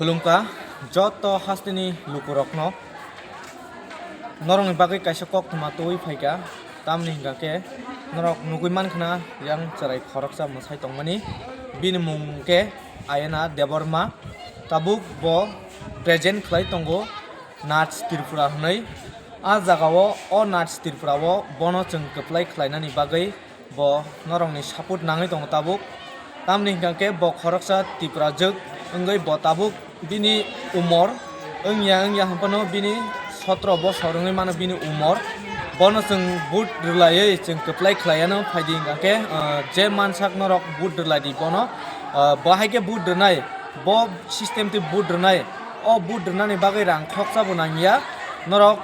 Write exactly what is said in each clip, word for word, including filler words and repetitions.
Khulumkha joto hasteni lukurokno. Norokni bagwi kaisa koktwma twiwi phaikha, tamni hwnkha khe norok nugwi mankha na yang chwrai khoroksa mwsai tongmani, bini mung hwnkhe Ayana Debbarma. Tabuk bo present khlai tongo Nats Tripura hwnwi. A jagao o Nats Tripura o bono chwng kwplai khlainani bagwi bo norokni support nangwi tongo tabuk. Tamni hwnkha khe bo khoroksa Tiprajwk wngwi bo tabuk bini umor wngya wngya hwnphano bini sotro bosor wngwi mano bini umor. Bono chwng vote rwlaiwi chwng kwplai khlaiano phaidi hwnkha khe, ah, je mansak norok vote rwlaidi bono, ah, bo hai khe vote rwnai, bo system twi vote rwnai. O vote rwnani bagwi rang khoksa bo nangya. Norok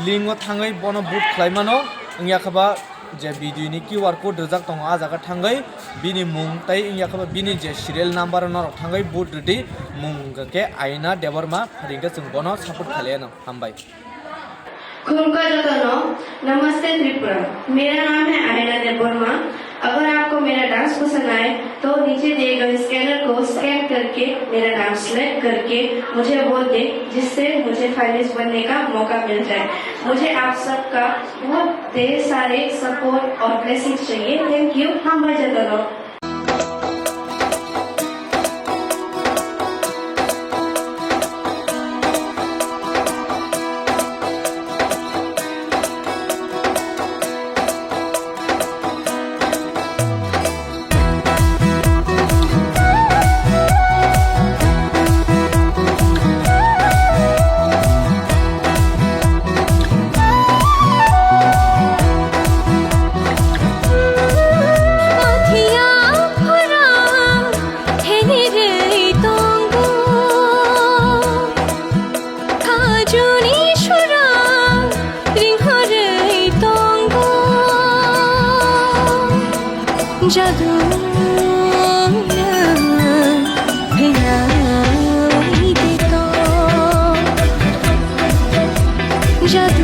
link o thangwi bono vote khlai mano, wngya khe ba je video ni Q R code rijak tongo, a jaga thangwi bini mung tei wngya khe ba bini je serial number norok thangwi vote rwdi, mung hwnkha khe Ayana Debbarma, phaidi hwnkhe chwng bono support khlaiano. Hambai. खुलुमखा जतनो, नमस्ते त्रिपुरा। मेरा नाम है आयना देबबर्मा। अगर आपको मेरा डांस पसंद आए तो नीचे दिए गए स्कैनर को स्कैन करके मेरा नाम सिलेक्ट करके मुझे वोट दें, जिससे मुझे फाइनलिस्ट बनने का मौका मिल जाए। मुझे आप सबका बहुत ढेर सारे सपोर्ट और ब्लेसिंग्स चाहिए। Thank you. Hambai jotoro. Khajuni sura ringhorwi tongo. Jadu na phiyai de to. Jadu